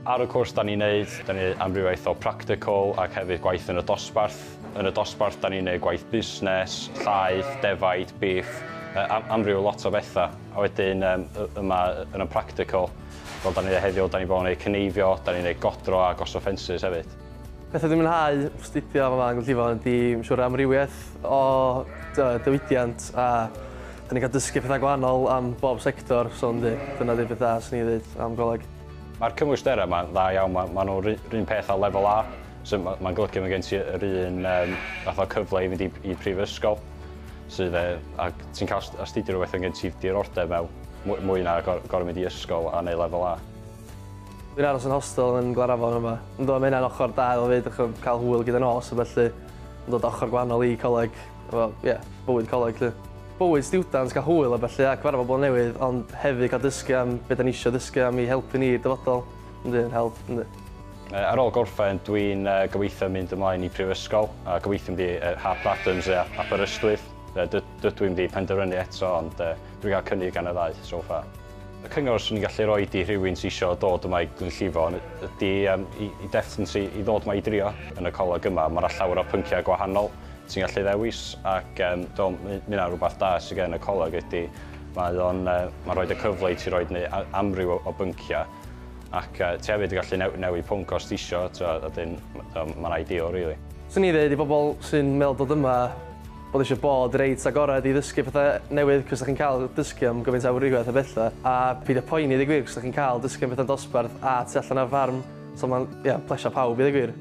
Ar y cwrs da ni'n neud, da ni'n amrywiaeth o practical ac hefyd gwaith yn y dosbarth. Yn y dosbarth da ni'n neud gwaith busnes, llaeth, defaid, beef, amryw lot o bethau. A wedyn yma yn y practical, fel da ni'n neud heddiw, da ni'n bod yn neud cneifio, da ni'n neud godro a gosod ffensys hefyd. Pethau dwi'n mwynhau astudio yma yng Glynllifon ydy, mae'n siŵr, amrywiaeth o diwydiant a da ni'n cael dysgu pethau gwahanol am bob sector, so yndi, dyna 'di beth da swn i'n ddweud am goleg. Mae'r cymwysterau yma'n dda iawn, ma nhw'n run peth â lefel A, so mae'n golygu mae gen ti yr un fath o cyfle i fynd i prifysgol, sydd, ac ti'n cael astudio rhywbeth yn gen ti diddordeb mewn, mwy na gorfod mynd i ysgol a neud lefel A. Dwi'n aros yn hostel yn Glanafon yma. Yn dod, mae hynna'n ochr da iddo fyd, achos cael hwyl gyda nos, a felly yn dod ochr gwahanol i coleg, wel, ie, yeah, bywyd coleg, lly. Bywyd student, cael hwyl a felly, a cyfarfod bobl newydd, ond hefyd cael dysgu am beth da ni eisiau dysgu am i helpu ni i'r dyfodol. Yndi, yn help, yndi. Ar ôl gorffen, dwi'n gobeithio mynd ymlaen i prifysgol, a gobeithio mynd i Harper Adams a Aberystwyth. Dydw i'n di penderfynu eto, ond dwi'n cael cynnig gan y ddau so far. Y cyngor swn i'n gallu rhoi i rhywun sy'n eisiau dod yma i Glynllifon ydy i definitely i ddod yma i drio. Yn y coleg yma, mae'na llawer o pynciau gwahanol ti'n gallu ddewis ac mae hynna'n rhywbeth da sydd gen y coleg ydy mae o'n mae'n rhoi y cyfle i ti roed neu amryw o bynciau ac ti hefyd yn gallu newid pwnc os ti isio, a dyn mae'n ideal, really. Swn i ddweud i bobl sy'n meddwl dod yma bod eisiau bod reit agored i ddysgu pethau newydd, cos chi'n cael dysgu am gymaint o amrywiaeth o bethau, a peidio poeni, ddweud gwir, cos chi'n cael dysgu am bethau'n dosbarth a tu allan ar ffarm, so mae'n, yeah, plesio pawb i ddweud gwir.